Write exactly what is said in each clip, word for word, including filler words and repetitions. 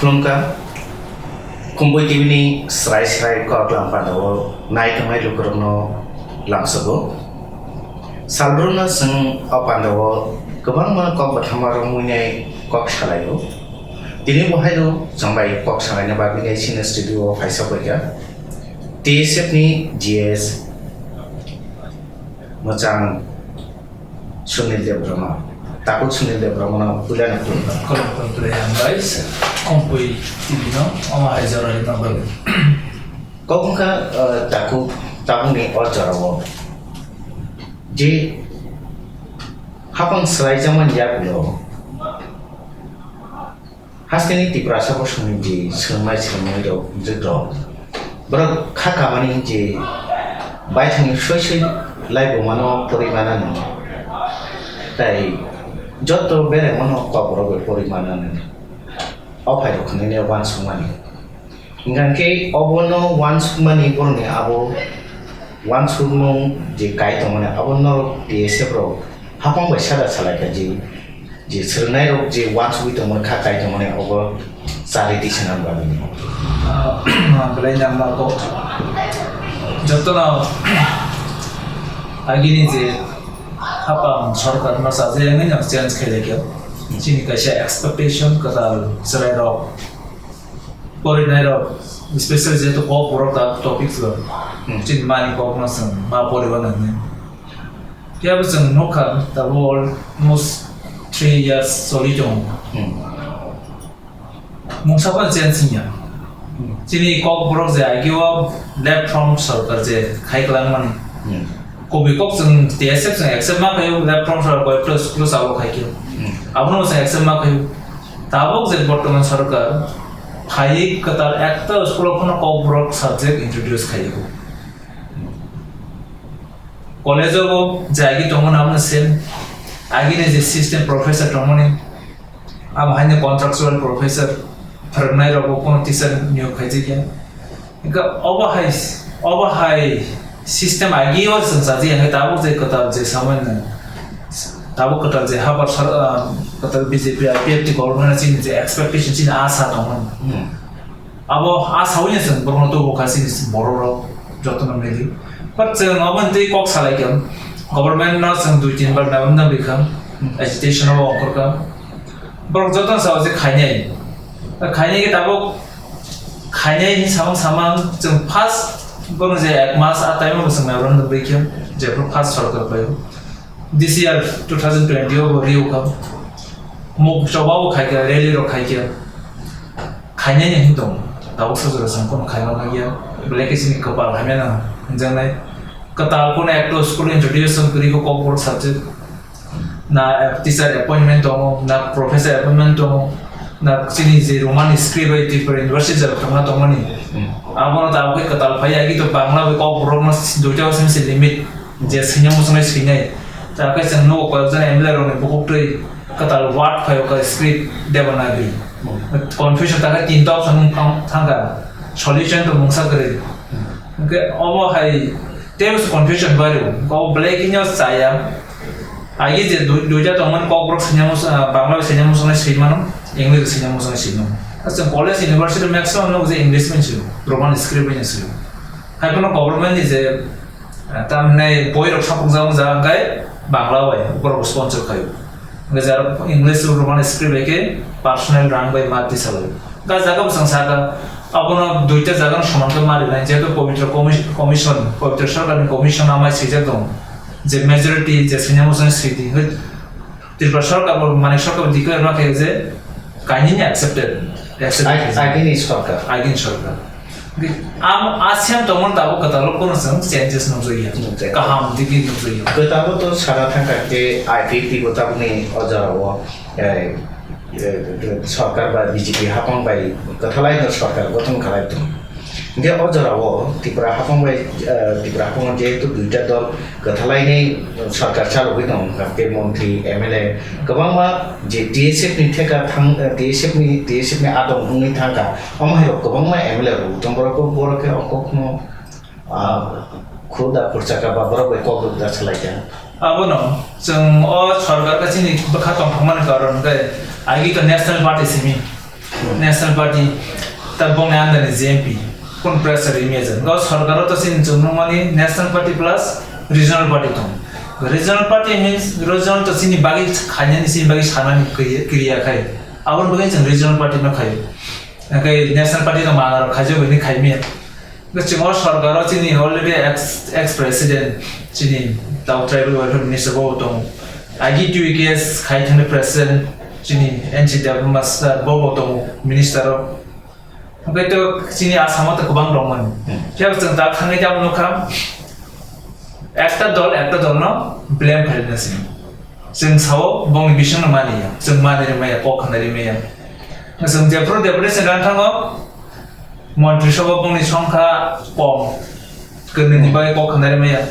Wngkha, Kumbui T V ni srai srai kok lang pandao nai tongnai lukurokno lamsogo. Salbrumno chwng o pandao kwbangma kok bwtharma romwi nai kok salaio. Tini bo haino chwng bai kok salaina bagwi nai chini studio o phaisa paikha T S F ni G S mwchang Sunil Debbarma. Takhuk Sunil Debbarmano puilano khulumkha. Khulumkha, hambai. Kumbui T V no omo hai jora rwna bagwi. Kok wngkha, eh, takhuk, takhukni o jorao je hapang swraijakmani yagulo hasteni Tiprasa bosongni je swrwngmai swrwngmani rok, je rok, borok kha kamani je baithangni soi soi laibumano porimanani, tai jotto beraimano kokborok bai porimanani o phairok hwnwi uansukmani. Hingkha khe obono uansukmani borokni abo uansukmung je kai tongmani abo norok T S F rok hapang bai sada salaikha je, je swrwngnairok je uansugwi tongmani kha kai tongmani obo charity swnam bagwino. Ah, belai nangma kok. Jotono agini je hapang sorkar no sajagwi no change khailai khe chini kaisa expectation kwtal chwrairok. Porinairok, especially jehetu kokborok ta topics rok, hmm, chini mani kokno chwng ma poriba nangni. Phiya bo chwng nukha, tabuk almost three years choli tongo. Hmm. Mungsa phano change wngya. Hmm. Chini kokborok je agio left front sorkar je khai kwlangmani. Hmm. Kubui kok chwng T S F chwng accept ma khaio, left front sorkar koi plus plus abo khai khe. Hmm. Abono chwng accept ma khaio. Tabuk je bortoman sorkar phaiwi kwtal ekta school o phano kokborok subject introduce khaio. College o bo je agi tongmani abono same. Agini je system professor tongmani, abo haino contractual professor, phwrwngnai rokbo kono teacher niyok khaijak ya. Hingkhe obo hai, obo hai system agi o chwng chaji, hingkhe tabuk je kwtal je samani, tabuk kwtal je habar sar-, ah, kwtal B J P, I P F T government chini je expectation, chini asa tongmani. Hmm. Abo asa wngya chwng borokno tubu kha chini borok rok jotono mili. But chwng obo twi kok salai kha, government no chwng dui tin bar memorandum rikha, agitation o ongkhorkha. Borok jotono sao je khainai. Khainai khe tabuk khainai hinwi samung samung chwng first bono je ek mas a time o chwng memorandum rikha, jephru first sorkar paio. This year two thousand twenty o bo riu kha. Muk choba bo khaikha, rally rok khaikha. Khainai ni hin tong. Tabuk sajora chwng kono khaima nangya. Belai khe chini kwpal hamya nang hinjaknai. Kwtal kono ekto school introduction kwrwi kho kokborok subject. Na teacher appointment tongo, na professor appointment tongo, na chini je Roman script bai Tripura University jora thangna tongmani. Hmm. Abono tabuk khe kwtal phai agi to Bangla bai kokborok no duita o simi se limit je swina muchungnai swinai. Tabuk khe chwng nugo koyok jon M L A rok ni bukhuk twi kwtal word phai o kha script Devanagari. Hmm. Confusion ta khe tinta option wng thang-, thangkha. Solution to mungsa kwrwi. Hmm. Hwnkhe omo hai tei confusion bai rw. Kok belai kheno chaya. Agi je dui-, duita tongmani kokborok sini mus-, ah, Bangla bai sini muchungnai swi mano, English bai sini muchungnai swi mano. Chwng college, university maximum no je English bai swi, Roman script bai swi. Hai phano government ni je, ah, tamni boi rok sapung jang jang kai Bangla bai, borok sponsor khayo. Hwnkhe jara English Roman script bai khe personal rang bai ma tisa lai. Ga jaga bwsang saka, abono duita jaga no soman khe ma rilai, jehetu Pabitra Commis-, Commission, Pabitra Sarkar ni Commission amai swijak tongo. Je majority, je sini muchungnai swidi, hoi, Tripura Sarkar bo, Manik Sarkar bo declare ma khe je kainwi ni accepted, accepted. Ai-, agini sarkar. Agini sarkar. Am, asian tongmani tabuk kwtal o kono chwng changes nukjakya. Nukjakya. Kaham digi nukjakya. Kwtal o to sana thangkha khe I P F T bo tabukni o jorao, eh, eh, sarkar ba B J P hapang bai kwthalai no sarkar gothon khalai tong. Hingke o jorao Tripura hapang bai, eh, Tripura hapang o jehetu duita dol kwthalaini sarkar chalogwi tongo, hingke montri, M L A kwbangma je T S F ni theka thang, eh, T S F ni, T S F ni adong wngwi thangkha, omo hai rok kwbangma M L A rok tong, borok, borok khe rok kokno, ah, khuda khurchaka ba borok bai kok rwkda salaikha. Abono chwng o sarkar ka chini bwkha tongthokmani karon hwnkhe agi to national party simi. National Party, ta bongni under ni J M P, kun pressure rimya jan. Go sorkar o to sin chunung mani National Party plus regional party tong. Regional party means regional to sini bagi khanya ni sini bagi sana ni kriya, kriya khai. Abon bagi chang regional party no khai. Kai National Party to mana khai jo ni khai mi. Chwng o sorkar o chini already ex, ex president chini tau tribal welfare minister bo tongo. Agi two case khai thani president chini N C Debbarma sir bo bo tongo minister o. Hwnkhe to chini Assam o to kwbang rok mani. Hmm. Phiya chwng ta thangwi tamo nukha. Ekta dol, ekta dol no blame khaina sini. Chwng sao bongni bisingno mani ya, chwng mani rimaya, kok khna rimaya. Chwng jephru deputation rang thango, montri sabha bongni songkha kom, kwnwi ni bagwi kok khna rimaya.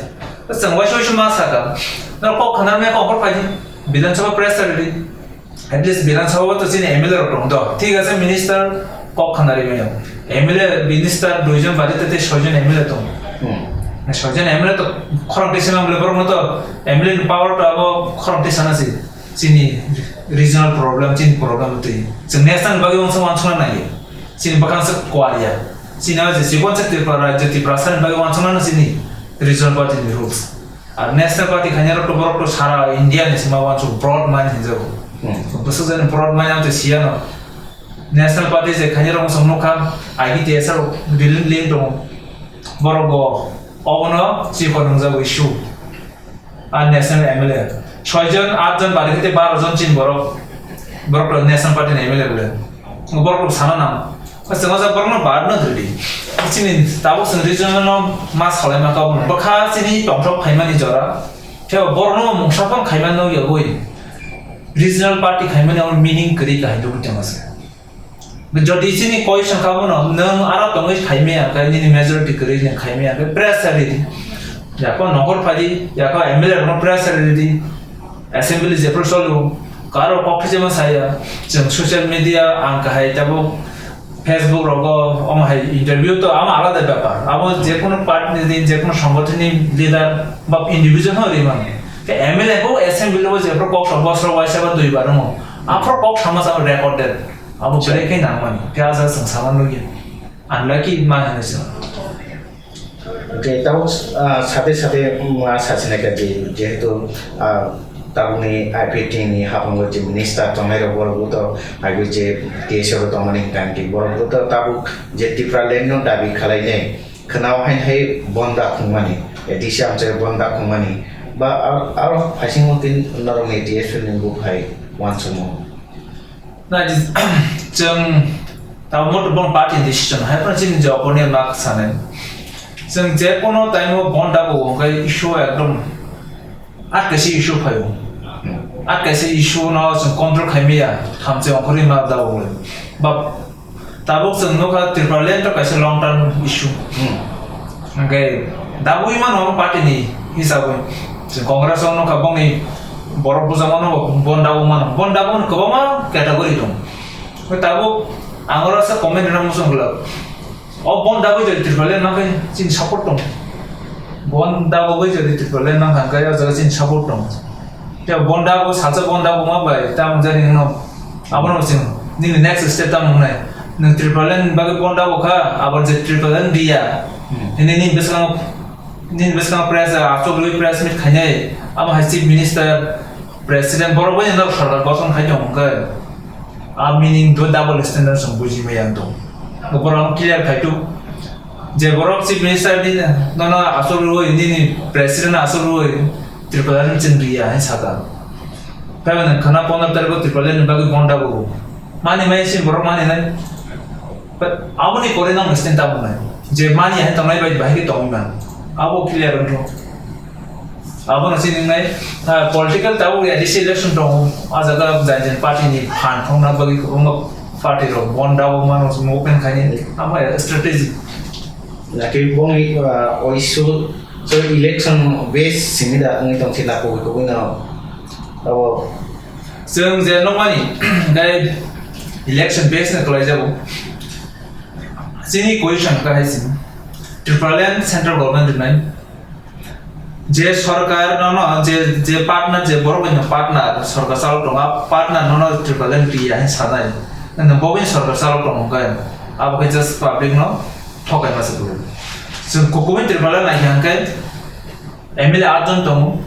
Chwng waisa waisa ma saka, no kok khna rimaya kok phai di, Bidhan Sabha pressure di. At least Bidhan Sabha to chini M L A rok tong do. Thik ase, minister kok khna rimaya. M L A, minister duijon bade te soijon M L A tong. Hmm. Soijon M L A to khorang tisa mang le borok no to M L A ni power to abo khorang tisa na si. Chini regional problem, chini problem twi. Chwng national bagwi uansuk uansukna naiyo. Chini bwkhang se kwariya. Chini o je chibon se Tripura rajyo, Tiprasa ni bagwi uansukna na chini regional party ni rules. Ar national party khaina rok to borok to sara India ni sima uansuk broad mind hinjago. Hmm. Bwswk jani broad mind am to siya no. National party je khaina rok uansuk nukha, I B T S rok rilin lin tongo. Borok bo obono chikon wngjago issue. Ar national M L A. Soijon, atjon bari khe tei baro jon chini borok. Borok rok national party ni M L A bole. Borok rok sana nang. Chwng o borok no bad no dili. Chini tabuk chwng regional no ma salai ma kabo. Bwkha chini tongthok phaimani jora. Tei borok no mungsa phang khaima no yogwi. Regional party khaimani meaning kwrwi kahai dugwi tongma se. Jodi chini question kha bono, nwng aro tongwi khaimaya, khe nini majority kwrwi nwng khaimaya, khe pressure ridi. Yako nohor phadi, yako M L A rokno pressure ridi. Assembly jephru cholo, karo kok phijima saya, chwng social media, ang kahai tabuk Facebook rogo, omo hai interview to ama alada bepar. Abo jekono party ni, jekono songgothon ni leader ba individual no rimang. Khe M L A bo assembly bo jephru kok song bosro waisa ba dui bar wngo. Aphro kok sama sama recorded. Abo belai khe nangmani, khe ah jaga chwng sama nugya. Unlucky ma hinwi chwng. Okay, tamo, ah, sate sate, mm, ah, sachinai kha je, jehetu, ah, tabukni I P T ni haphango je minister tongnai rok borok bo to, abo je T S F o tongmani hwnkha hwnkhe borok bo to tabuk je Tipraland no dabi khwlainai khwnao haino hai bonda khungmani, A D C amchai bonda khungmani, ba aro, aro haisingo tin norokni T S F ni buphai uansukmung. Na, chwng tabuk moto bong party decision hai phano chini je opponent mak sanai. Chwng je kono time o bon dago hwnkhe issue ekdom at kaisa issue phaio. At kaisa issue no chwng control khaimaya, thamchi ongkhorwi ma dago le. Ba tabuk chwng nukha Tipraland to kaisa long term issue. Hmm. Hwnkhe dabwi mano party ni hisabwi. Chwng Congress o nukha bongni borok bujama no bon dabwi mano. Bon dabwi kwbangma category tong. Hwnkhe tabuk ang oro sa comment rwna muchung glak. O bon dabwi jodi Tipraland mankhe chini support tong. Bon dabwi jodi Tipraland mankha hwnkhe o jaga chini support tong. Tei bon dabwi salsa bon dabwi ma bai tamo jani no. Abono chwng nini next step tamo wngnai. Nwng Tipraland bagwi bon dabwi kha, abo je Tipraland riya. Hmm. Hini nini bwskango, nini bwskango press, achuk rwi press meet khainai. Amo hai chief minister, president, borok bai no sorkar gothono khai tongo hwnkhe. A meaning to double standard chwng buji maya wng tong. Borok clear khai tu. Je borok chief minister ni nono achuk rwi, nini president achuk rwi, Tipraland chwng riya hai saka. Phaiba nwng khwna pondro tarikh o Tipraland ni bagwi bon dabwi. Mani mai si borok mani nai. But aboni pore nang listen ta bunai. Je mani hai tongnai bai bahai ke tongwi man. Abo clear wngkho. Abono chini nai, ah, political tabuk A D C election tongo. Ah jaga jai jai party ni phan thongna bagwi kwbangma party rok bon dabwi mano movement khaini. Amo strategy. Laki bongni, ah, o issue so election base simi da wngwi tong si lako kubui no. Abo Chwng je nokmani, tei election base no kwlai jago. Chini question kha hai simi, Tipraland central government rinai. Je sorkar nono, je, je partner, je borok bai no partner, sorkar chalo tongo, a partner nono Tipraland riya hai sanai. Nang bo bini sorkar chalok tongo khe, abo khe just public no thokai masa kwrwi. Chwng kukumin Tripura nai khe hwnkhe M L A atjon tongo,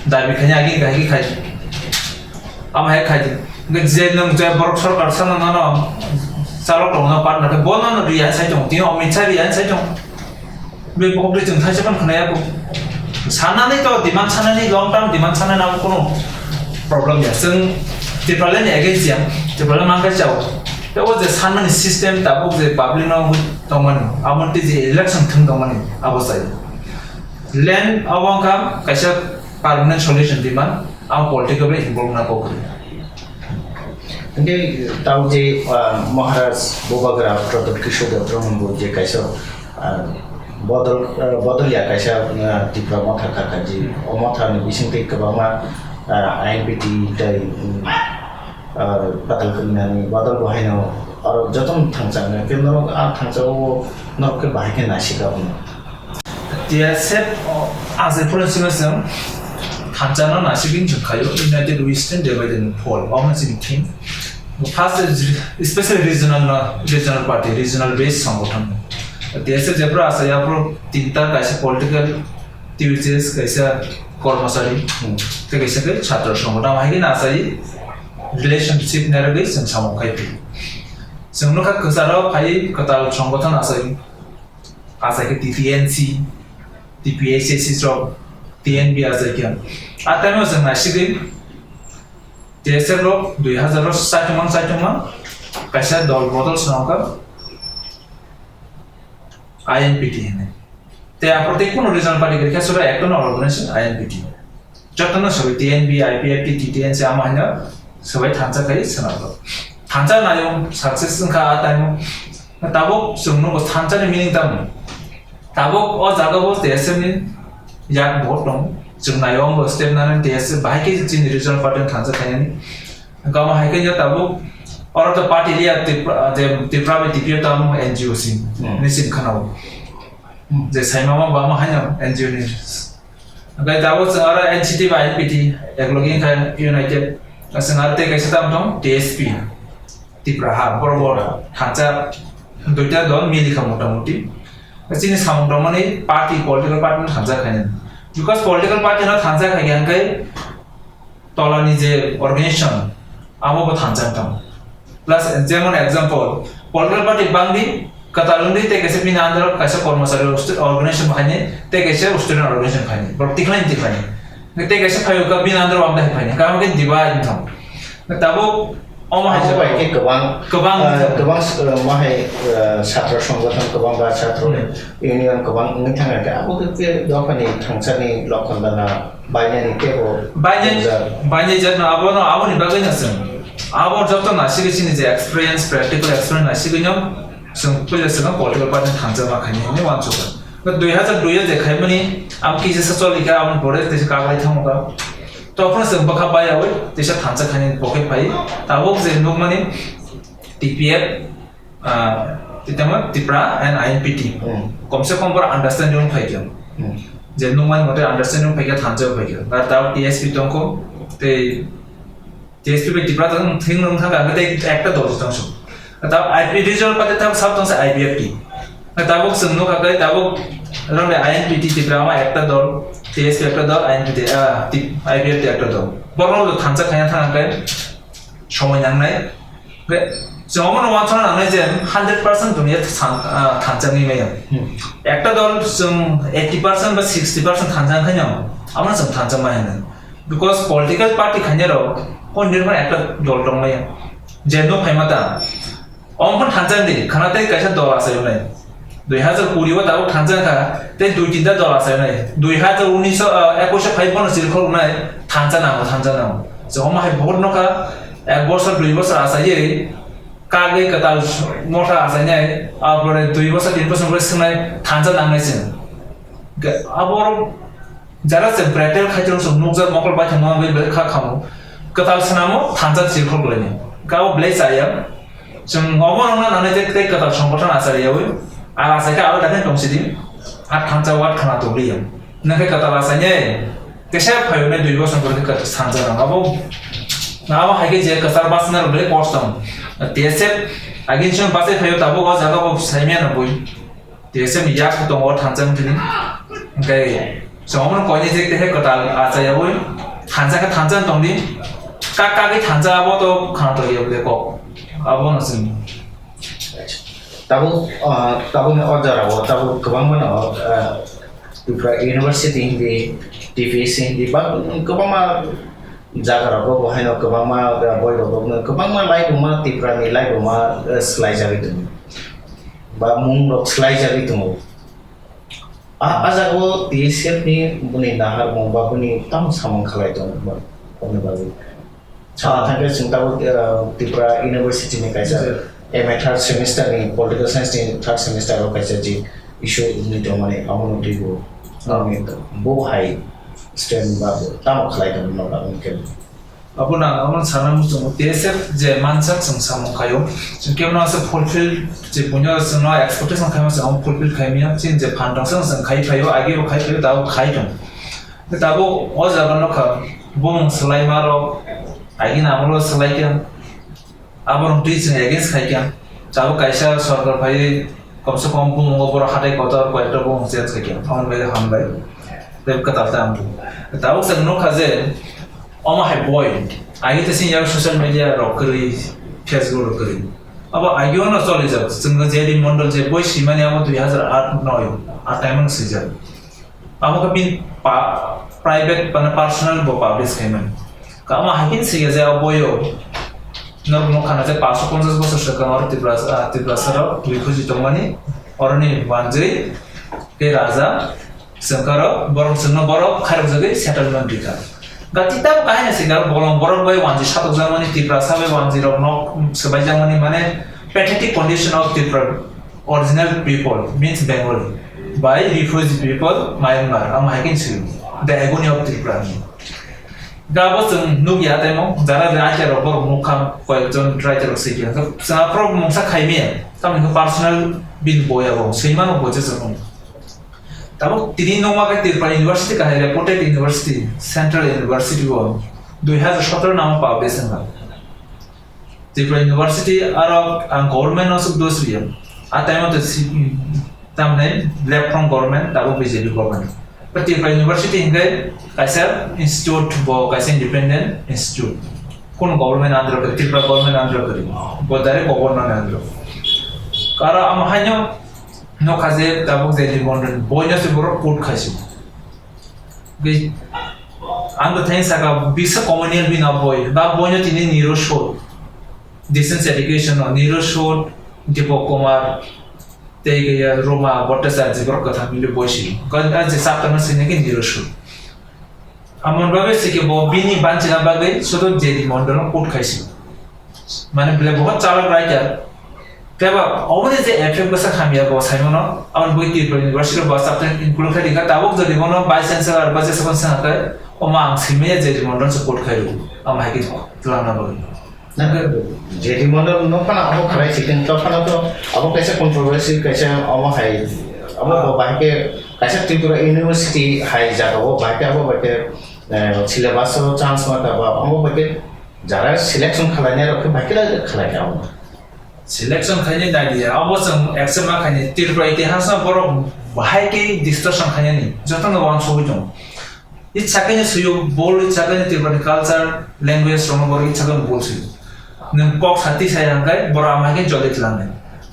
dabi khaina agini kahai khe khai. Amo hai khai di. Hwnkhe je nwng je borok sorkar sana nano chalok tongo no partner khe bo no riya sai tongo, tini Amit Shah riya sai tongo. Bini pokok twi chwng thaisa phano khwnaya kho. Sanani to demand sanani, long term demand sanani abo kono problem ya. Chwng Tipraland ni against ya, Tipraland mangkha chao. Tei o je sanmani system tabuk je public no tongmani, amo tei je election thwng tongmani abo sai. Land abo wngkha kaisa permanent solution demand, amo political bai involve na kok. Hingke tau je, ah, Maharaj Bubagra Pradyot Kishore Debbarma bo je kaisa, ah, bodol, ah, bodol ya kaisa, ah, Tipra motha kha kha ji. O motha ni bising tei kwbangma, ah, I N P T tei, um, ah, Patal Kanya ni bodol bo haino aro joto no thangchang khe norok a thangchao norok khe bahai khe naisik abono. T S F, o, asai phone sima song, thansa no nasibin jwng khayo, United We Stand, Divided We Fall, omo sini theme. First is re-, special regional no, regional party, regional based songothan. T S F jepra asai apro tinta kaisa political activities, kaisa kormosari, hmm, tei kaisa khe chhatra songothan, hai khe nasai relationship narwgwi chwng samung khai phi. Chwng nukha kwcharo phai kwtal songothan asai. Asai khe T T N C, T P H S C rok, T N B asai khe. A time o chwng naisigwi T S F rok dui hazar o saichung mang saichung mang kaisa dol bodol swnamkha I N P T hinwi. Tei aphuru tei kunu regional party kwrwi khe sura ekta no organization I N P T. Jotono sobai T N B, I P F T, T T N C ama haino sobai thansa khai swnamkha. Thansa nayo success wngkha a time o. Tabuk chwng nukgo thansa ni meaning tamo? Tabuk o jaga bo T S F ni yak bo tong. Chwng nayo bo step nani T S F bahai khe chini regional party thansa khainani. Gama hai khe tabuk oro to party liya Tripura, je Tripura bai T P F tamo N G O si. Hmm. Ni sim khana o. Hmm. Je saima ma ba ma haino N G O ni. Hwnkhe tabuk chwng aro N C T bai N P T, eklogi wngkha United. Chwng aro tei kaisa tamo tong T S P, Tipra ha, borok bo thansa duita dol mili kha motamuti. Chini samung tongmani party, political party no thansa khainani. Because political party no thansa khaikha hwnkhe tolani je organization, abo bo thansa wng tongo. Plus, jemon example, political party bangdi, kwtal wngdi tei kaisa bini under o kaisa kormosari organization bo khainai, tei kaisa student organization khainai. Borok tikhlai tikhlai. Tei kaisa phaio ka bini under o amda hai khainai. Kamo khe divide wng tongo. Tabuk omo hai abo bai khe kwbang, kwbang, ah, wng tongo. Kwbang, ah, ma hai, ah, chhatra songgothon kwbang ba chhatra, hmm, union kwbang wngwi thangkha khe abo khe dophani thangsani lokhon dana bainani teibo. Bainani, tongjak. Bainani jatno abono, aboni bagwino chwng abo joto nasigwi chini je experience, practical experience nasigwino chwng puila chwngno political party thansa ma khainai hinwi uansukha. Dui hazar dui o je khaimani abo kisa sa choli kha, aboni pore teisa kaglai thango kha. Tokphano chwng bwkha baiyaui teisa thansa khainani pokhe phai. Tabuk je nukmani T P F, ah, tei tamo Tipra and I N P T. Hmm. Komse kom boro understanding phai khe. Hmm. Je nukmani mote understanding phai khe thansa phai khe. Ba tabuk T S P tongkho, tei T S P bai Tipra tong thing nung thang kha, tei ekta dol tong su. Tabuk I P regional party tabuk sab tong sa I P F T. Tabuk chwng nukha khe tabuk rang de I N P T Tipra ma ekta dol, T S P ekta dol, I N P T, ah, T-, I P F T ekta dol. Borok no thansa khaina thang khe somoi nangnai. Hwnkhe chwng omono uansukna nangnai je hundred percent dunia than-, ah, thansa wngwi maya. Hmm. Ekta dol chwng eighty percent ba sixty percent thansa wngkhaino, abono chwng thansa ma hino. Because political party khainai rok, o nirban ekta dol tongmaya. Je no phaima ta, omo phan thansa di, khana tei kaisa dol asai wnai. Dui hazar kuri o tabuk thansa kha, tei dui tinta dol asai wnai. Dui hazar unis o, ah, ekwis o phai bono chirikhok wnai, thansa nango, thansa nango. Chwng omo hai vote no kha, ek bosor, dui bosor asaiwi, kagwi kwtal motha achainai, apore dui bosor tin bosor pore swngnai thansa nangnai chwng. Ga-, abo jara se practical khai chwng chwng nukjak mokol bai thangma bai belai kha khamu. Kwtal swnamo thansa chirkhok laini. Kabo belai chaya. Chwng omo nokna nangnai tei, tei kwtal songbothon achariyawi. Ar achaikha abo dakhe tongsidi. Ar thansa wat khana tongriya. Nangkhe kwtal achainai. Kesa phaiyo nai dui bosor pore khe sanjak ang abo. Na abo hai khe je kwchar bachna rok belai kosto. T S F agin chwng bachai phaio tabuk o jaga bo saimya no bui. T S F ni yak tongo thansa wngtini. Hwnkhe chwng omono koinai je kehe kwtal achaiyaui thansa khe thansa wng tongdi. Kak kagwi thansa abo to khana tongya bwle kok. Abono chwng. Tabuk, ah, tabukni o jorao tabuk kwbangma no, ah, Tripura University hindi, T P S C hindi, ba kwbangma jaga rogo bo haino kwbangma, ah, boi rogo no kwbangma laibuma, Tripura ni laibuma, ah, swlaijagwi tongo. Ba mung rok swlaijagwi tongo. A, a jaga o T S F ni boni naharmung ba boni tamo samung khalai tongo ba, boni bagwi. Sana thangkhe chwng tabuk, ah, Tripura University ni kaisa M A third semester ni, political science ni third semester o kaisa je issue wngwi tongmani, amo no twibo, ah, bo hai student ba bo tamo khlai tongmani no ba wngkhe. Abo nang amo sana muchungo T S F je mansak chwng samung khaio, chwng kebono ase fulfill je punyo chwngno expectation khaima chwng amo fulfill khaimya, chini je phan tongsa chwng khai phaio, agi bo khai phaio, tabuk khai tong. Tabuk o jaga nokha bumung swlaima rok, agi namolo swlaikha. Aborok twi chwng against khaikha. Tabuk kaisa sorkar phaiwi komse kom bumungo borok hatai kotor koyekta bumung change khaikha. Aboni bagwi hambai. Tei kwtal ta ang. Tabuk chwng nukha je omo hai boi. Agi tei sini social media rok kwrwi, Facebook rok kwrwi. Abo agio no cholijak. Chwng J D Mondol je boi swimani abo dui hazar aat noi, aat taimano swijak. Amo khe bini pa-, private mane personal bo publish khaimani. Kamo hai khe swikha je o boyo. Norok nukha na je paanch sho ponchas bosor swkang oro Tripura, ah, Tripura saro refugee tongmani. Oroni wanjwi tei raja swngkaro borok chwngno borok khairokjagwi settlement rikha. Gati tamo kahini swikha bolong borok bai wanjwi satokjakmani Tripura sabai wanjwi rok nok swbaijakmani mane pathetic condition of Tripura. Original people means Bengali, by refugee people Myanmar, ang hai kin sui, the agony of Tripura. Gabo chwng nukya temo, jara writer rok borok nukha, koyekjon writer rok sui kha. Chwng aphuru mungsa khaimya, tamni hwnkhe personal bini boya bo, swimano bo je chwng. Tamo tini nokma khe Tripura University kahai reputed university, Central University bo, dui hazar sotoro namo publish wngkha. Tripura University aro ang government no suk dos riya. A time o to si, tamne left from government, tabuk B J P government. But Tripura University hingke kaisa institute bo, kaisa independent institute. Kun government under kari, Tripura government under kari. Bo direct government under. Karo amo haino no kaje tabuk je Mondol boino se borok put khaisi. Ge-, ang bo thani saka bisa communal bini boi, ba boino tini niro shot. Distance education no niro shot, Deepak Kumar, tei gaya Roma Bhattacharya borok kwthang mili boi si. Kan a je sapta no sini ke niro shot. Amon bagwi sike bo bini banchina bagwi sudu J D Mondol no put khaisi. Mane bele bohot chalok writer. Teba oboni je effect bwsa hamya bo saimano, aboni bui Tripura University bo subject include khai dikha, tabuk jodi bono vice chancellor ba jesukon sangha khai, omo ang simaya je Mondol support khai rw, am hai ki twlangna bagwi. Nang J D Mondol no phano abo khlai si, to phano to abo kaisa controversy, kaisa omo hai, abo bo bahai khe kaisa Tripura University hai jaga o bahai khe abo bahai khe, eh, syllabus o chance ma ta ba, abo bahai khe jara selection khlainai rok khe bahai khe khlai kha abo. Selection khainai idea, abo chwng accept ma khainai. Tripura itihas no borok bahai khe distortion khainani, jotono wansugwi tongo. Itsa khe suyo bol, itsa khe Tripura ni culture, language rok no borok itsa khe bol suyo. Nwng kok sati sai hangkai borok amai khe joli tlangnai.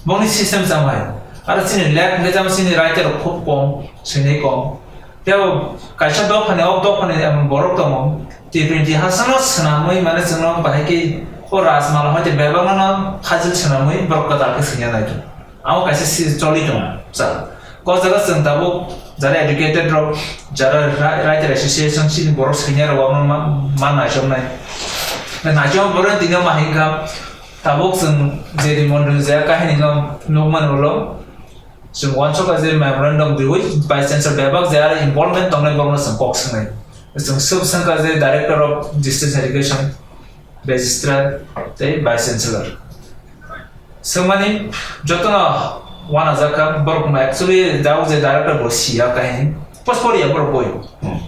Bongni system chamai. Aro chini lek hwnkhe chama chini writer rok khub kom, swinai kom. Tei bo kaisa dophani, o dophani emon borok tongo, T twenty hasano swnamwi, mane, chwngno bahai khe o Rajmala hoite bebakno no hajil swnamwi borok kwtal khe swngya nai tongo. Amo kaisa si choli tongo, sir. Ko jaga chwng tabuk jara educated rok, jara ra-, writer association chini borok senior rok abono ma, ma naichomnai. Naichom borok tini ma hinkha, tabuk chwng J D Mondol je kahini no nukmani ulo. Chwng uansukha je memorandum riwi Vice Chancellor bebak je aro involvement tongnai borokno chwng kok swngnai. Chwng swk swngkha je Director of Distance Education, Registrar tei Vice Chancellor. Swngmani jotono uanajak kha, borokno actually dago je Director bo siya kahini. Post poriya borok boi. Hmm.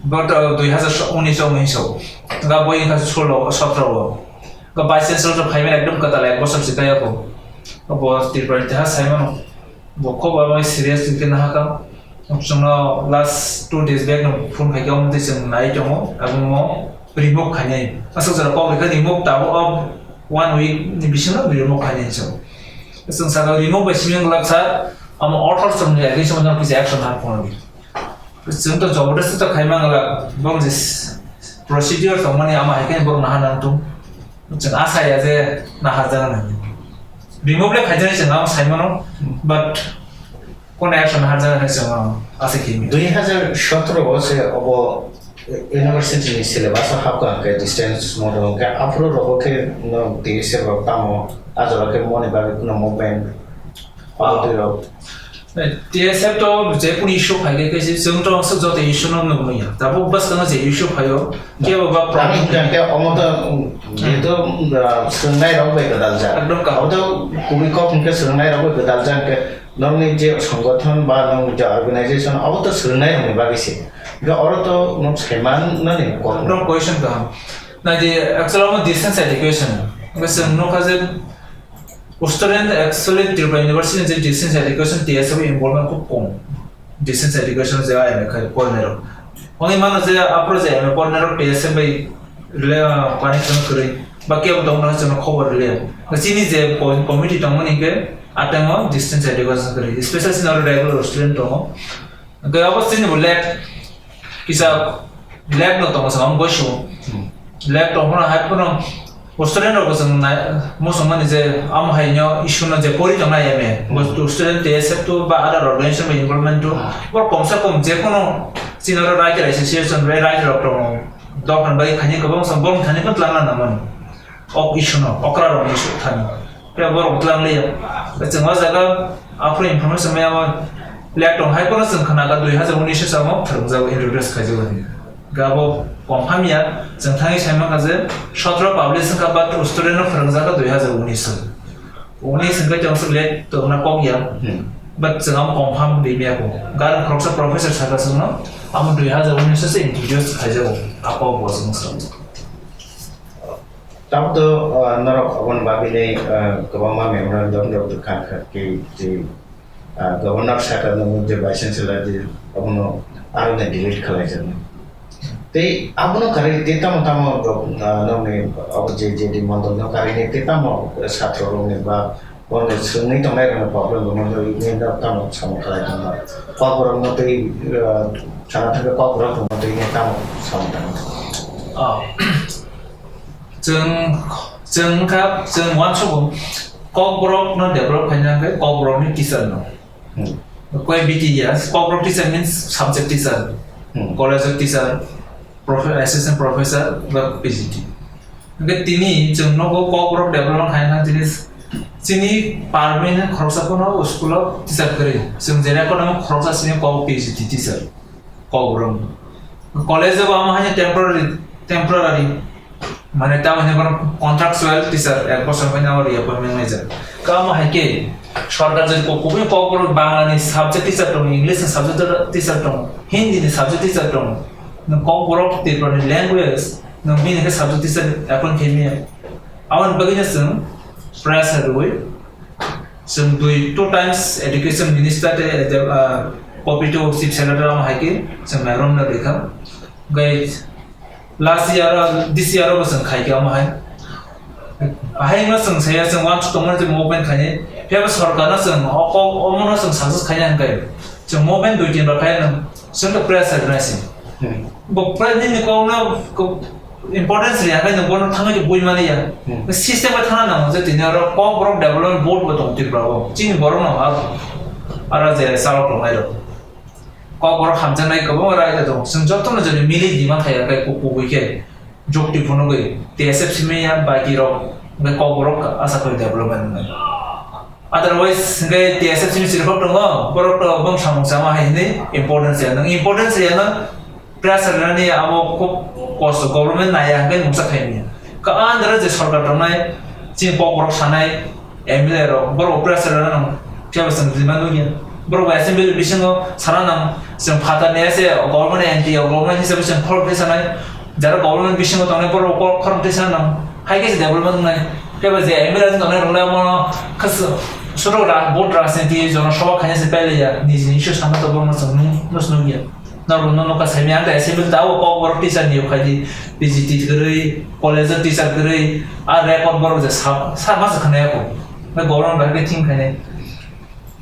But, uh, dui hazar unis o wngwi so. Ga boi wngkha solo, sotro o. Vice Chancellor to phaimani ekdom kwtal ek bosor se kaya ko. Bo Tripura ni teha saimano. Bo kho ba mai serious khe na hakam. Chwngno last two days back no phone khai khe omo twi chwng nai tongo. Abo mo remove khainai. Aswk jora kok rikha remove tabo o one week ni bisingo remove khainai chwng. Chwng saka remove bai simi wng lak sir. Amo order chwng ni against o no kisa action ha phone. Chwng to jobodosti to khai mangla, bong je procedure tongmani ama hai khe borok naha nang tung. Chwng asa ya je naha jana nang. Remove le khaijani chwng ama saimano, but kono action naha jana nang chwng ama asa khe mi. Dui hazar sotro o se obo university ni syllabus o hapkha hwnkhe distance model hwnkhe aphuru rogo khe no twi se rok tamo ajora khe moni bagwi no movement. Wow. Twi rok. T S F to je kunu issue phai khe, khe chwng to aswk joto issue no nugwi ya. Tabuk bwskang je issue phaio, kebo ba problem. Tamo hwnkha khe omo to, um, jehetu, um, swrwngnai rok bai gwdal jak. Ekdom kaham. Obo to kubui kok hwnkhe swrwngnai rok bai gwdal jak hwnkhe norokni je songothon ba nwng je organization obo to swrwngnai rokni bagwi se. Hwnkhe oro to nwng sai mannani kok. Ekdom question kaham. Nai di actually omo distance education. Hwnkhe chwng nukha je Student actually Tripura University ni je distance education T S F involvement khub kom. Distance education je M A khai pornai rok. Wngwi mano je aphuru je M A pornai rok T S F bai rela-, connection kwrwi. Ba kebo tongmani chwngno khobor rwliya. Chini je co-, committee tongmani hinkhe atengo distance education kwrwi. Special chini oro regular student tongo. Hwnkhe abo chini bo late kisa late no tongo sa ang boisu. Hmm. Late tong phano hai phano student rok bo chwng nai, muchung mani je amo hai no issue no je pori tong nai M A. Hmm. Bo student T S F to ba other organization bai involvement to. Hmm. Bo kom sa kom je kono chini oro writer association bai writer rok tongo. Dophani bai khaini kwbang sa bong thani phano twlang na mani. Ok issue no, okra rok ni issue thani. Khe borok tlang liya. Chwng o jaga aphuru information maya ma lek tong hai kono chwng khna ka dui hazar unis o samo phwrwngjago, introduce khaijak ani. Gabo confirm ya, chwng thangwi sai mankha je sotro publish wngkha but student no phwrwngjak kha dui hazar unis o. Unis hwnkhe chwng swk lek tongna kok ya. Hmm. But chwng amo confirm rimya ko. Garang khoroksa professor saka chwngno amo dui hazar unis o se introduce khaijago. Ako bo chwng swrwngjago. Tamo to, ah, norok aboni bagwi ni, ah, kwbangma memorandum rok rwkha kha khe je, ah, governor saka nung je vice chancellor je abono aro ni delete khalai jaknai. Tei abono karwi tei tamo tamo rok, ah, nokni abo je, je di mondol no karwi ni tei tamo satro rok ni ba Bono swrwngwi tongnai rokni problem rokno twi nini tamo samung khlai tongma. Kokborok no twi, eh, sana thangwi kokborok rokno twi nini tamo samung tangma. Oh. Chwng, chwng kha, chwng uansukgo kokborok no develop khaina hwnkhe kokborok ni teacher no. Hmm. Koi B T ya, kokborok teacher means subject teacher, Hmm. college o teacher, profe-, assistant professor, ba P G T. Hwnkhe tini chwng nogo kokborok development khaina jinis, chini permanent khoroksa phano school o teacher kwrwi. Chwng je record namo khoroksa chini kok P G T teacher, kokborok. College o bo amo haino temporary, temporary, mane tamo hino bono contractual teacher, ek bosor bai nabo reappointment naijak. Kamo hai khe sorkar jodi ko-, kubui kokborok Bangla ni subject teacher tongo, English ni subject teacher tongo, Hindi ni subject teacher tongo. Nwng kokborok Tripura ni language, nwng bini khe subject teacher appoint khe manya. Aboni bagwi no chwng pressure rwui chwng dui, two times education minister tei, ah, copy to chief secretary amo hai khe chwng memorandum rwkha. Hwnkhe last year o, this year o bo chwng khai khe amo hai. Ahai no chwng saya chwng uansuk tongmani je movement khainai. Phiya bo sorkar no chwng o kok, omo no chwng success khaina hwnkhe chwng movement dui tin rok khai no chwng to pressure rwnai se. Hmm. Bo president ni kok no ko importance riya khai no bono thangwi bui mani ya. Hmm. System bai thana nango je tini oro kokborok development board bo tong Tripura o. Chini borok no ha ara je salok tongnai rok. Kokborok hamjaknai kwbangma raida tongo. Chwng jotono jodi milik dima thaiya khe ku-, kubui khe jukti phunugwi T S F simi ya baki rok hwnkhe kokborok asa khe development wngnai. Otherwise hwnkhe T S F simi chirikhok tongo, borok to bong samung sama hai hwnwi importance ya. Nwng importance ya no pressure nani abo khub kosto, government naiya hwnkhe mungsa khaimya. Ka andra je sorkar tongnai, chini kokborok sanai, M L A rok, borok pressure rwna nang, phiya bo chwng rima nukya. Borok bai assembly bisingo sana nang, chwng phatar ni ase, government anti, government hisabe chwng khorok thai sanai, jara government bisingo tongnai borok kor-, khorok thai sana nang. Hai khe se development wngnai. Tei ba je M L A wng tongnai rok le omo khe se, soro ra-, vote rajniti, jono sabha khaina se pailaiya, niji ni issue sana to bono chwng nung, nung, nung ya. Norok no nokha saimaya, ang assembly ta o kok borok teacher ni ukhai di, P G T kwrwi, college o teacher kwrwi, a record borok je sa, sa ma se khna ya ko. Government bai khe thing khainai.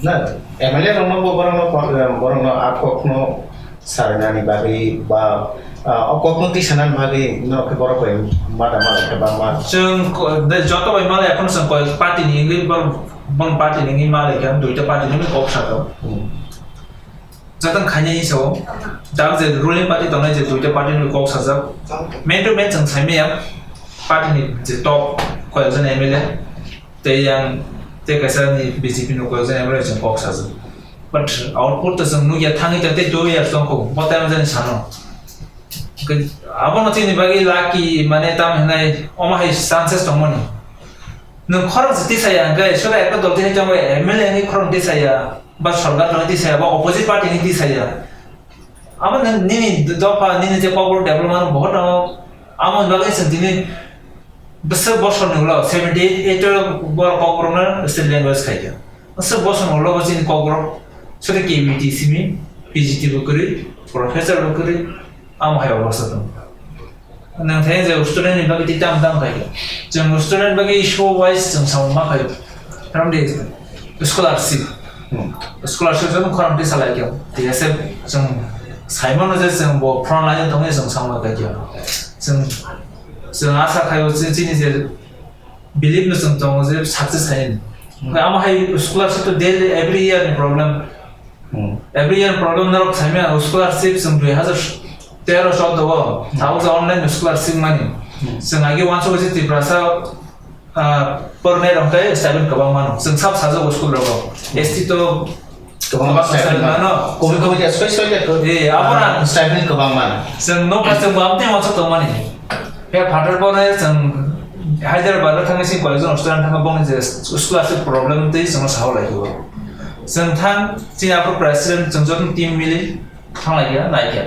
Na, M L A rokno bo borokno kon-, borokno a kokno sarinani bagwi ba, ah, o kokno tisanani bagwi norok khe borok bai mada mada khe bangma. Chwng ko-, de, joto bai mala, ekhon chwng koi party ni wngwi bor-, bong party ni wngwi mala khe, duita party ni wngwi kok sato. Hmm. Jotong khainai sao, dak je ruling party tongnai je duita party ni kok sajak. Man to man chwng saimaya, party ni je top koyekjon M L A. Tei yang tei kaisa ni B J P no koi jani amroi chwng kok sajak. But output to chwng nukya thangwi tei two years tongkho, bo time jani sano. Hwnkhe abono chini bagwi lucky mane tam hinai omo hai chances tongmani. Nwng khorang se tisaya hwnkhe sura ekta dol tisai tongwi M L A ni khorang tisaya, ba sorkar tongwi tisaya, ba opposite party ni tisaya. Amo nini dopha, nini je kokborok development bohot tongo, amo bagwi chwng tini bwswk bosorni ulo seventy eight o borok kokborokno state language khaikha. Bwswk bosorni ulo bo chini kokborok sori K B T simi, P G T bo kwrwi, professor bo kwrwi, amo hai obostha tongo. Nang thai je student ni bagwi tei tam tam khai khe. Chwng student bagwi issue wise chwng samung ma khai. From the scholarship. Hmm. Scholarship jong khorang tisa lai khe. T S F chwng saimano je chwng bo front line tongwi chwng samung khai khe. Chwng, chwng asa khai o chini je believe no chwng tongo je success khai ni. Hmm. Amo hai scholarship to daily every year ni problem. Hmm. Every year problem norok saimya scholarship chwng dui hazar tero choudo o, hmm, thaukjak online scholarship mani. Hmm. Chwng agi uansukha je Tiprasa, ah, pornai rok tei stipend kwbang mano. Chwng sab sajak o school rogo. S T to kwbang kwbang stipend stipend mano. Kobi kobi je soi soi le ko-, eh, abo na. Ah, stipend kwbang mano. Chwng nokha chwng bo amtwi uansuk tongmani. Khe phatar pore chwng Hyderabad o thangwi sing college o student thangwi bongni je scholarship problem tei chwngno sawi lai khe o. Chwng thang chini aphuru president chwng joto team mili thang lai khe nai khe.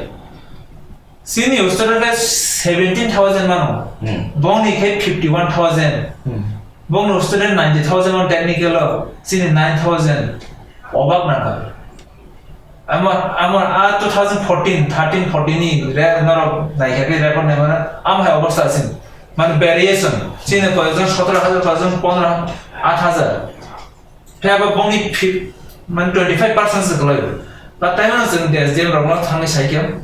Chini student khe seventeen thousand mano. Hmm. Bongni khe fifty one thousand. Hmm. Bongni student ninety thousand on technical o, chini nine thousand. Obak nangkha. Amo, amo, a two thousand fourteen, thirteen, fourteen ni re-, norok naikha khe record naimano, amo hai obostha sin. Mane variation. Chini koyekjon sotoro hajar, koyekjon pondro, aat hajar. Phiya ba bongni phi-, mane twenty five percent se kwlai. Ba taimano chwng S D M rokno thangwi saikhe.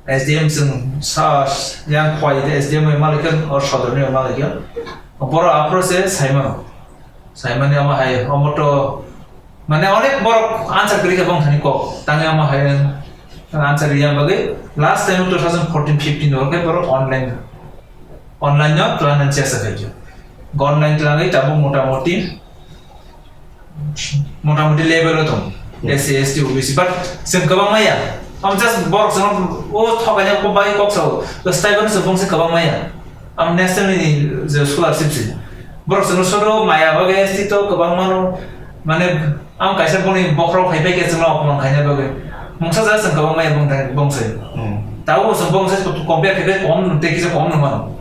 S D M chwng sa, yang khwai de S D M bai malaikhwng, or sodor ni bai malaikhwng. Boro aphuru se saimano. Saimani amo hai, omo to, mane onek borok answer kwrwi khe bong thani kok. Tangwi amo hai, ang answer riyang bagwi last time two thousand fourteen fifteen o khe borok online, online no twlang nang chesa khaikhe. Online twlangwi tabuk motamoti, motamoti level o tong. Hmm. S C, S T, O B C, but chwng kwbang maya. Am just borok chwng o thokaina ko bai kok sao. Stipend se bong se kwbang maya. Am national ni je scholarship si. Borok chwngno sodo maya bagwi S T to kwbang mano. Mane, am kaisa boni bokhorok hai pai khe chwngno opman khaina bagwi. Mungsa ja chwng kwbang maya bong thai, bong sai. Hmm. Tabo chwng bong sai to compare khe kom tei kisa kom no mano.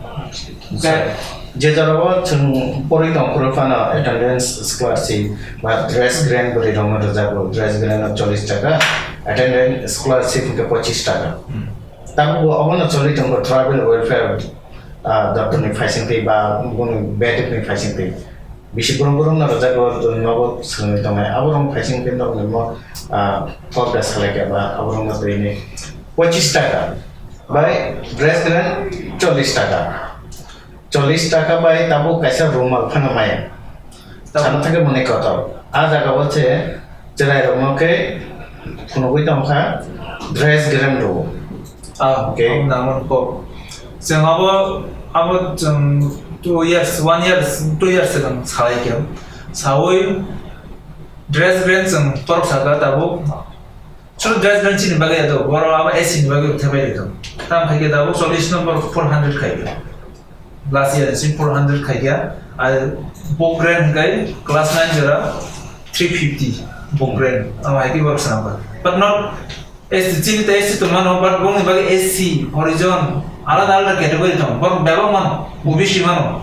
Okay. Je jorao chwng pori tong phuru phano attendance scholarship ba dress grant bwrwi rokno rwjago. Dress grant no chollish taka, attendance scholarship hwnkhe pochish taka. Hmm. Tabuk bo obono choli tongo tribal welfare, ah, doptor ni phaisingtwi ba boni bedek ni phaisingtwi. Bisi borok borok no rwjago nogo swngwi tongnai. Aborok phaisingtwi nokni mo, ah, thok da salai kha ba aborok no twi ni pochish taka bai dress grant chollish taka. Chollish taka bai tabuk kaisa rumal phano maya. Tabuk. Sana thangwi mwnwi kotor. A jaga o se chwrai rokno khe phunugwi tongkha dress grant rwo. Ah, okay. Abo nangmani kok. Chwng abo, abo chwng two years, one year, two years swkang salai khe. Saui dress grant chwng torok saka tabuk. Chwng dress grant chini bagwi ya to, borok abo A C ni bagwi thepaiwi tong. Tam khai khe tabuk chollish no borok four hundred khai khe. Last year si four hundred khai khe. Ai book grant khai class nine jora three fifty book grant. Abo hai khe borok swnam kha. But not S T, chini ta S T tongmano, but bongni bagwi S C, Horijon, alada alada category tong, borok bebak mano, O B C mano.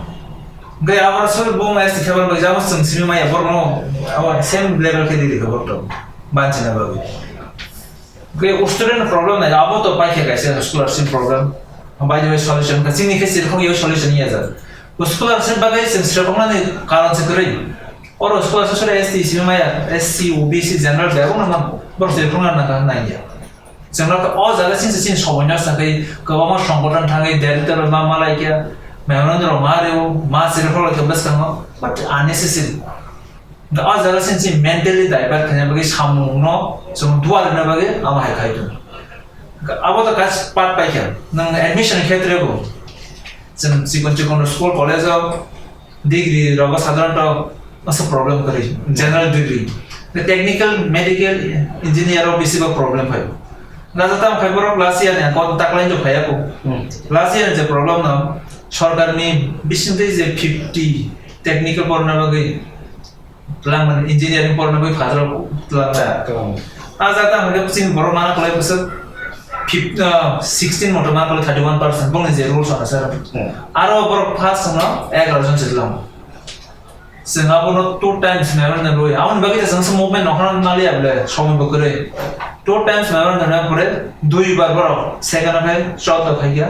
Hwnkhe abo sori bong S T khe bagwi jamo chwng simi maya, borokno abo same level khe riri khe borok tong, banchina bagwi. Hwnkhe student problem nai, abo to paikha kaisa scholarship problem. By the way, solution kha, chini khe sirkhok yo solution ya jak. Scholarship bagwi chwng sirkhoknani karon se kwrwi. Oro scholarship sori S T simi maya, S C, O B C, general bebak no man, borok sirkhokna nangkha nangya. Chwng no o jaga chini chini somoi no sakwi kwbangma songgothon thangwi director rok ma malai khe, memorandum rok ma rw, ma chiri pholo khe bwskango, but unnecessary. Hwnkhe o jaga chini chini mentally divert khaina bagwi samung no chwng duar rwna bagwi amo hai khai tongo. Hwnkhe abo to kaisa part pai kha, nwng admission khetre bo chwng chikon chikon school college o degree rogo sadharanto asa problem kwrwi, general degree. The technical, medical, engineer o bisi bo problem phaio. Gaja tam khai borok last year ni kon taklai to phaiya ko. Hmm. Last year je problem no, sorkar ni bising tei je fifty technical porna bagwi twlang mani, engineering porna bagwi phajal twlang mani. Hmm. A jata hwnkhe chini borok mana kwlai bwswk fif-, ah, sixteen moto mana kwlai thirty one percent bongni je rules ono sir. Hmm. Aro borok first no egaroh jon se twlang. Chwng abono two times memorandum rwi. Aboni bagwi chwng se movement nokhorna maliya bole, somoi bo kwrwi. Two times memorandum rwi pore dui bar borok second o khai chwda khai kha.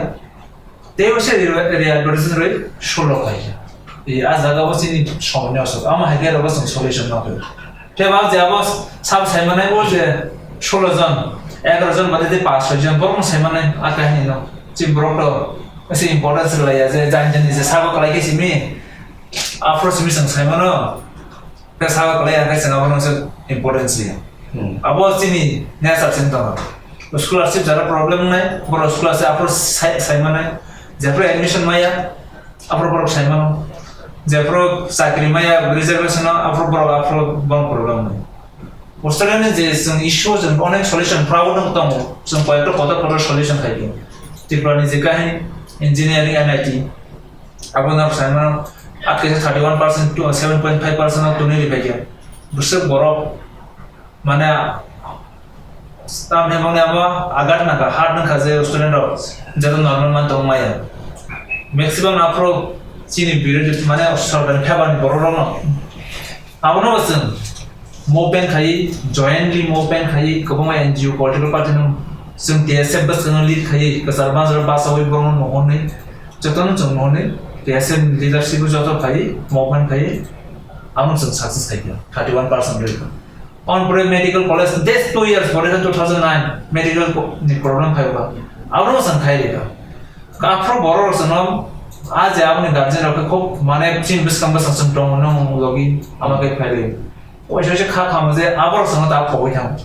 Tei bo se re-, re-advertise rwi sulok khai kha. E, a jaga bo chini somoi ni aswk. Amo hai khe abo chwng solution ma khe. Tei bo je abo sab sai manai bo je solo jon, egaroh jon bade tei pass soi jon borok sai manai a kahini no. Chini borok to se importance rwlaiya je jani jani je sabo kwlai khe simi. Aphuru simi chwng sai mano, khe sabo kwlai ya khe chwng abono se importance rwya. Hmm. Abo chini nature chini tongo. Scholarship jara problem wngnai, borok scholarship aphuru sai, sai manai. Jephuru admission maya, aphuru borok sai mano. Jephuru chakri maya, reservation o, aphuru borok aphuru bono problem wngnai. Australia ni je chwng issue o chwng onek solution phra o nwng tongo, chwng koyekta kotor kotor solution khai di. Tripura ni je kahini engineering N I T, abo no sai mano, at kisa thirty one percent to seven point five percent o tuni ri phaikha. Bwswk borok mane tam hemang ni abo agat nangkha, hard nangkha je student rok joto normal man tong maya. Maximum aphuru chini birodhi mane sorkar ni phebar ni borok rok no Abono bo chwng movement khai, jointly movement khai, kwbangma N G O, political party no chwng T S F bwskango lead khai, kwchar banjaro bachaui borokno mohornwi, jotono chwng mohornwi, T S F ni leadership o joto khai, movement khai, abono chwng success khai kha, thirty one percent rwi kha. On pore medical college, this two years, for example, two thousand nine, medical co-, ni program khai kha, abono chwng khai rwi kha. Aphuru borok rok chwngno, a je aboni guardian rok khe khub, mane, chini bwskang bwsajwk chwng tongo, nwng logi ama khe phairwi. Waisa waisa kha kha mo je aborok chwngno ta phobwi thango.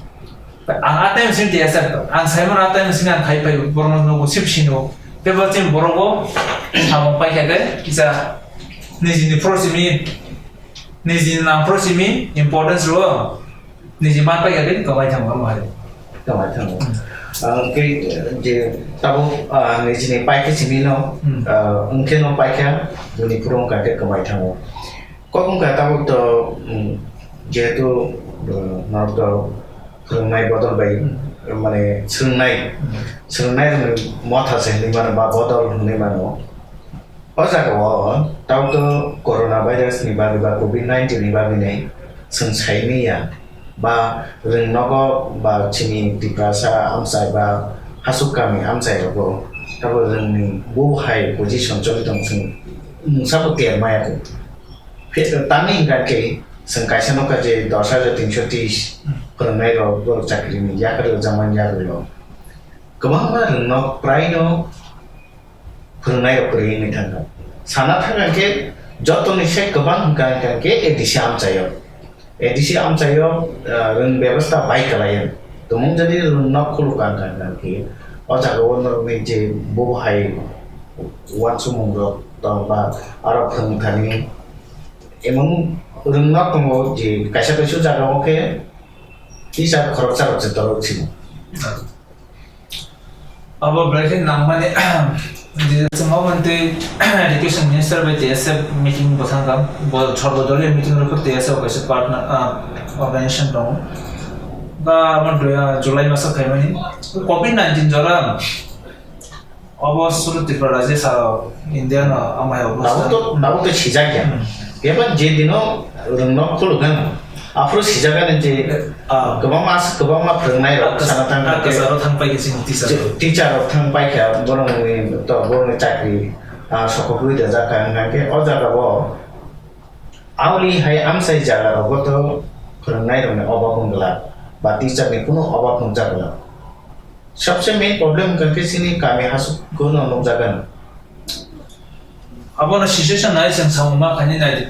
Ang a time sini T S F, ang saimano a time sini ang khai phai borokno nugo sip sino. Tei bo chini borok bo samung paikha khe kisa nijini phoro simi, nijini nang phoro simi importance rwo. Niji man paikha khe kwmai thango, omo hai. Kwmai thango. Hmm. Ah, hwnkhe, je tabuk, ah, nijini paikha simi no, Hmm. ah, hwnkhe no paikha, bini phuru wngkha khe kwmai thango. Kok wngkha tabuk to, hmm, jehetu, ah, norok to phwrwngnai bodol bai, Hmm. mane swrwngnai, Hmm. swrwngnai rokni motha se hinwi mano ba bodol hinwi mano. O jaga o tabuk to corona virus ni bagwi ba covid nineteen ni bagwi nai chwng sai manya ba rwng nogo ba chini Tiprasa amchai ba hasuk kami amchai rogo tabuk rwng ni bo hai position choli tong chwng mungsa bo ter maya ko. Phi-, tamni hwnkha khe chwng kaisa nukha je dos hajar tinso tris phwrwngnai rok borok chakri ni yakarwi rwjakmani yakarwi rok kwbangma rwng nok prai no phwrwngnai rok kwrwi wngwi thangkha. Sana thangkha khe jotoni se kwbang hwnkha hwnkha khe A D C amchaio. A D C amchaio, ah, rwng bebostha bai kwlaio. Tumung jadi rwng nok khulukha hwnkha hwnkha khe o jaga o norokni je bo hai uansukmung rok tong ba aro phwrwng thani emon rwng nok tongo je kaisa kaisa jaga o khe tisa khoroksa rok se torok simo. Abo belai khe nangmani, je chwng obo twi Education Minister bai T S F meeting bo thangkha, bo sorbo doliyo meeting rwkhe T S F kaisa partner, ah, organization tongo. Ah, amo dui, ah, July maso khaimani. Covid nineteen jora. Obo suru Tripura rajya sa India no amai obo Tabuk sa. To, tabuk to sijak ya. Hmm. Keba je dino rwngno khuluk nang. Aphuru sijak ani je Ah. kwbangma as-, kwbangma phwrwngnai rok Ah, sana thang ah, khe. Kasaro thang pai khe sini teacher. Teacher rok thang pai khe borokni to borokni chakri, ah, sokogwi rwjak kha hwnkha khe o jaga o Auli hai amsai jaga rogo to phwrwngnairokni obab wng glak, ba teacher ni kunu obab nukjak glak. Sabse main problem wngkha khe chini kami hasukuno nukjagan. Abono situation nai chwng samung ma khainwi nai di.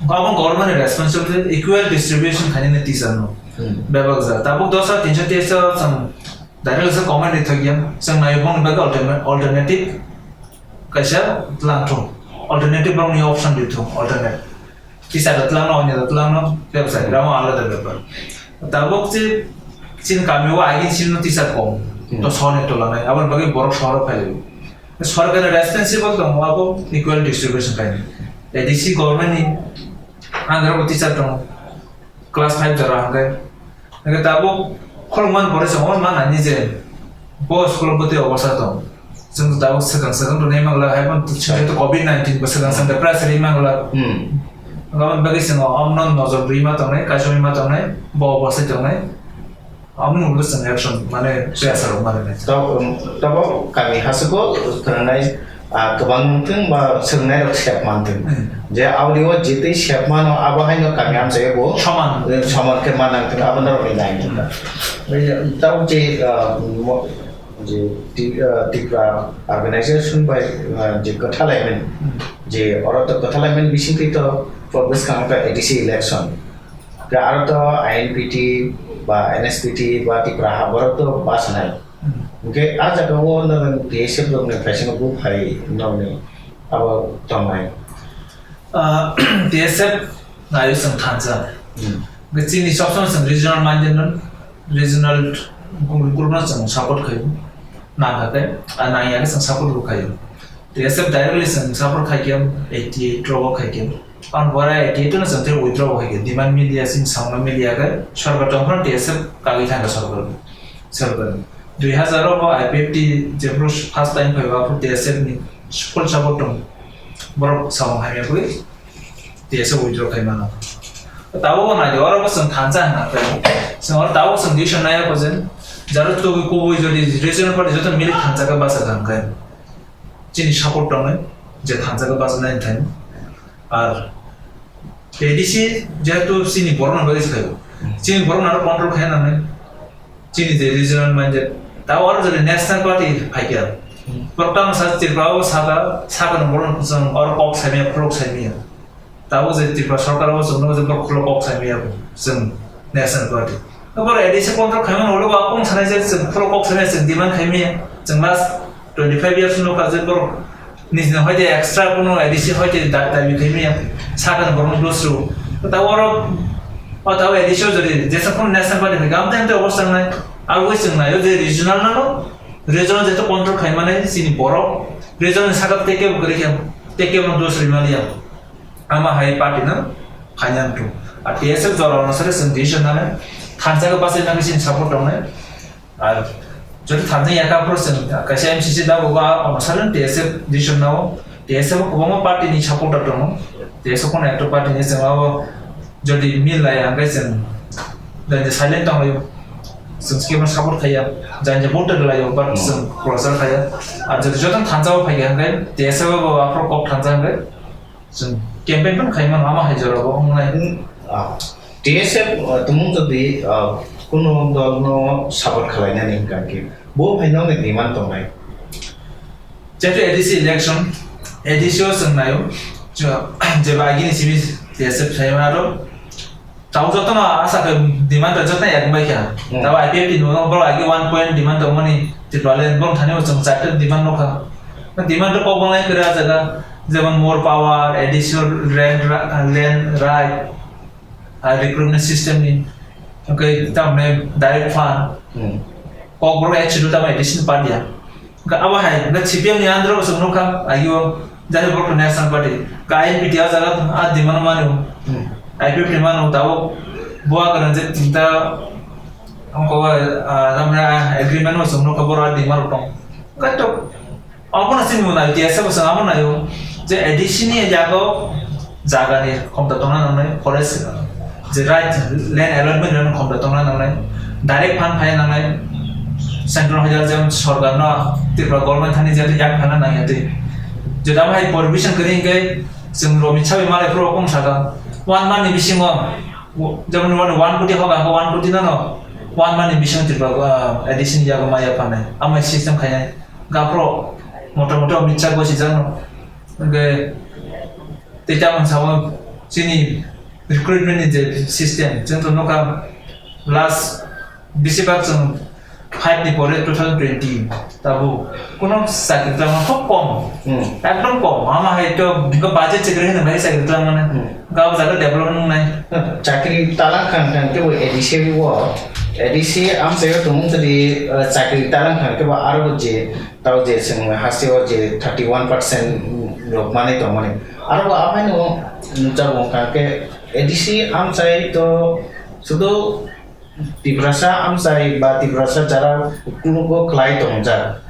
Abo government ni responsibility, equal distribution khainwi teacher no. Hmm. Bebak ja. Tabuk dos hajar tinso teacher chwng Direct sa comment ri thok ya. Chwng nai bong bagwi altern-, alternative kaisa tlang thung. Alternative bong ni option ri thung, alternate. Kisa da tlang no, onya da tlang no, bebsa ramo alada bepar. Tabuk si chin kami o agi chin no teacher kom. Hmm. To sone to lanai. Abon bagwi borok soro phai. Sorkar responsible tong abo equal distribution kai. A D C government ni ang rabo teacher tong. Class five jora hwnkhe. Hwnkhe tabuk khulumani pore chwng hwnma nani je bo school bwtwi obosha tong. Chwng tabuk swkang swkang rwnai mangla, hai phano chwng to covid nineteen bo swkang swkang pressure rwi mangla. Hmm. Aboni bagwi chwng omno nojor rwi ma tongnai, kaichomwi ma tongnai, bo obosha tongnai. Aboni ulo chwng action mane pressure rok mane nai. Tab-, tabuk kami hasuko khwnanai Ah, kwbang wngthung ba swrwngnairok sep manthung. Hmm. Je audio je tei sep mano, abo haino kami amchai bo Soman. Eh, soman khe manang thung, abo norokni dain thung. Hmm. Tabuk je, ah, mo-, je Ti-, ah, Tripura organization bai, ah, je kwthalaimen, Hmm. je oro to kwthalaimen bisingtwi to bwskang to A D C election. Khe aro to I N P T ba N S P T ba Tripura ha borok to basanai. Hmm. Hwnkhe a jaga o norok T S F rokni phaisano buphai norokni abo tongnai. Ah, T S F naio chwng thansa. Hmm. Hwnkhe chini sob somoi chwng regional minded no, regional group no chwng support khaio. Nangkha khe, ah, nangya khe chwng support bo khaio. T S F directly chwng support khai khe eighty eight rok khai khe. Ang bora eighty eight no chwng tei withdraw khai khe. Demand media sing sangma media khe sorkar tong phano T S F kagwi thangkha sorkar. Sorkar. Dui hazar o bo I P F T jephru first time phaiba aphuru T S F ni full support tong. Borok samung hamya khe T S F withdraw khai mano. Tabuk bo nai oro bo chwng thansa hwnkha khe. Chwng oro tabuk chwng decision nai kho je. Jaro tugwi kubui jodi regional party joto milik thansa khe basa kha khe. Chini support tongnai, je thansa khe bachanai thani. Ar A D C jehetu chini borokno bagwi se khaio. Hmm. Chini borokno aro control khai nangnai. Chini je regional minded. Ta oro jodi national party phaikha. Hmm. Borok tamo sa Tripura o saka, saka no borok chwng oro kok saimaya, phulok saimaya. Tabuk je Tripura sorkar o chwngno je borok khulok kok saimaya bo, chwng national party. Borok A D C control khaimani ulo bo kok sanai je chwng khulok kok saimaya, chwng demand khaimaya, chwng last twenty five years no kha je borok nijini hoite extra kuno A D C hoite da-, dabi khaimaya, sakani borok dosru. Tabuk oro, o tabuk A D C o jodi jesa kuno national party khaikha, amtwi amtwi obostha wngnai. Abo chwng naio je regional no, regional jeto control khaimani chini borok, regional ni saka teke bo kwrwi khe, teke bo dos rimaliya. Ama hai party no phaina wngthung. A T S F jora ono sare chwng decision nanai, thansa khe bachai nangwi chini support tongnai. Ar jodi thansa ya kha phuru chwng kaisa M C C da bo ba ono sare T S F decision nao. T S F o kwbangma party ni supporter tongo. T S F o kono ekta party ni chwng abo jodi mil lai hwnkhe chwng jodi silent tonglaio. Chwng skema support khaiya. Jani vote laio but Hmm. chwng prochar khaiya. Ar jodi joto thansa o phaiya hwnkhe T S F o bo aphuru kok thansa hwnkhe Chwng campaign phano khai mano, ama hai jora bo wngnai. Hmm, ah, T S F, ah, tumung jodi, ah, kuno dol no support khlai nani hwnkha khe, bo phai nokni demand tongnai. Jehetu A D C election, A D C o chwng naio, je-, jeba agini simi T S F sai mano. Tau jotono asa khe demand rok jotono ek bai kha. Hmm. Tau I P F T ni ulo borok agi one point demand tongmani Tipraland borok thani bo chwng charta demand nukha. Demand rok kok wngnai kwrwi ah jaga, jemon more power, additional land ra-, land right, ah, recruitment system ni, okay, tamni direct fund. Hmm. Kok borok actually tamo additional party ya. Hwnkhe abo hai, hwnkhe C P M ni under o chwng nukha, agio, jani borok national party. Ka I P T T o jaga, a demand mano. Hmm. I P F T mano, tabuk bo a kwrwng je tinta Ongko, ah, tamni, ah, agreement o chwng nukha borok dima rok tong. Kaito, obono chini mwnai, T S F bo chwng abo naio je A D C ni yago jaga ni khomta tongna nangnai, forest je right land allotment ni khomta tongna nangnai, direct fund phai nangnai, central hajar jemon sorkar no Tripura government thani je yak phana nangya twi. Je tamo hai provision kwrwi hwnkhe chwng Romit Sabai malai phuru kong saka, one month ni bisingo, jemon one koti hoga, one koti no no, one month ni bisingo Tripura, ah, A D C ni yago maya phanai, amai system khainai. Gaphro moto moto mitsa gosi jano. Hwnkhe tei tamoni sabo chini recruitment ni je system, chwng to nokha last bisibak chwng five ni pore two thousand twenty tabuk kuno chakri tangma khub kom. Hmm. Ekdom kom. Ama hai to budget chakri hwnwi bai chakri tangmani. Hmm. Gabo jaga development wngnai. Chakri talang khan khan kebo A D C o, A D C amchaio tongmung tadi, eh, chakri talang khan kebo aro je tao je chwng hasteo je thirty one percent rok manwi tongmani. Aro bo aphai no nukjago wngkha khe A D C amchai to sudu Tiprasa amchai ba Tiprasa jara uklugo khlai tongjak.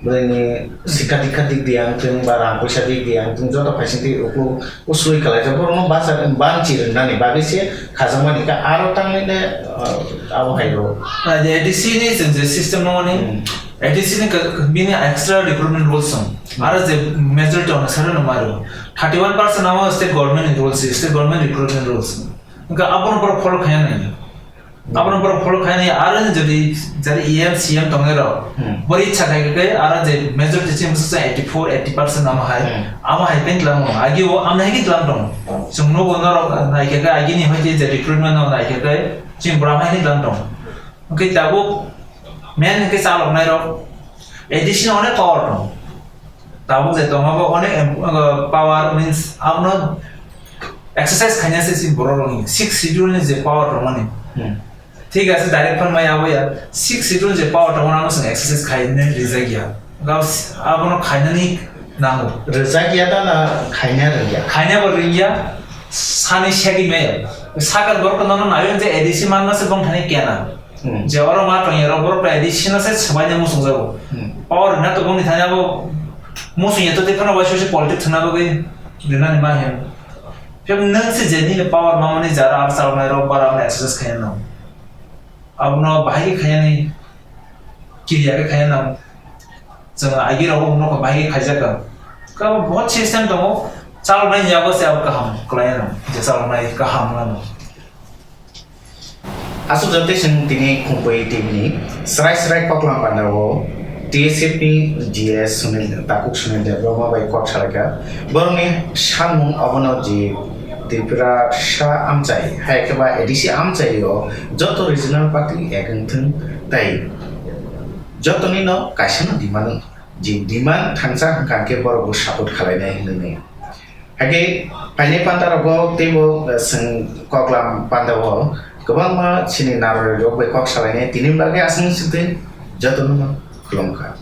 Bini sikha dikha dik di ang thung ba rang poisa dik di ang thung joto phaising twi ukluk usui khlai jak. Borokno basa banchi rwnani bagwi se khajakmani kha aro tangwi ne, uh, abo hai rw. Ah, je A D C ni chwng je system no ni, Hmm. A D C ni ka-, bini extra recruitment rules song. Hmm. Aro je majority ono saro no maru. Thirty one percent amo state government ni rules, state government recruitment rules. Hwnkhe abono borok follow khaiya nai. Abono borok follow khainai, aro ni jodi jari E M, C M tongnai rok, Hmm. bori ichha khai khe aro je majority chini bwswk eighty four, eighty percent amo hai, Hmm. amo hai pen tlang mo. Agi o amni hai khe tlang tong. Chwng nugo norok nai khe khe agi ni hai khe je recruitment no nai khe khe chini bwrang hai khe tlang tong. Hwnkhe tabuk main hwnkhe chalok nai rok A D C ni onek power tong. Tabuk je tongma bo onek em-, uh, power means abono exercise khaina se si borok rokni six schedule ni je power tongmani. Hmm. Thik ase, direct phan maya abo ya. Six schedule je power tongmani amo chwng exercise khaina rijak ya. Gao s-, abono khainani nango. Rijak ya da na khaina rwngya? Khaina bo rwngya, sani segwi maya. Sakal borok no nayo je A D C manma se bong thani kena. Hmm. Je oro ma tongya rok borok bai di sina se swbaina muchung jago. Hmm. Power na to boni thani abo muchung ya to de phano waisa waisa politics na bagwi rinani ma hem. Phim nang se je ni power ma mani jara ar salnai rok bara mani exercise khaya nang. Abono bahai khe khaya ni kiriya khe khaya nang. Chwng agi rok bo bahai khe khaijak ka. Ka bahut system tongo. Chalnai yago se abo kaham klai nang. Je chalnai kaham nang. Aswk jotoi chwng tini Khumkui T V ni srai srai koklam panda o T S F ni G S Sunil, Takhuk Sunil Debbarma bai kok salaikha. Borokni samung abono je Tiprasa amchai, hai khe ba A D C amchai o joto regional party ek wngthwng tei jotoni no kaisa no demand wng. Je demand thangsa hwnkha khe borok bo support khalainai hinwi. Hakhe phainai panda rogo teibo, eh, chwng koklam panda o kwbangma chini narwrwi rok bai kok salainai tini bagwi aswk swtwi jotono no khulumkha.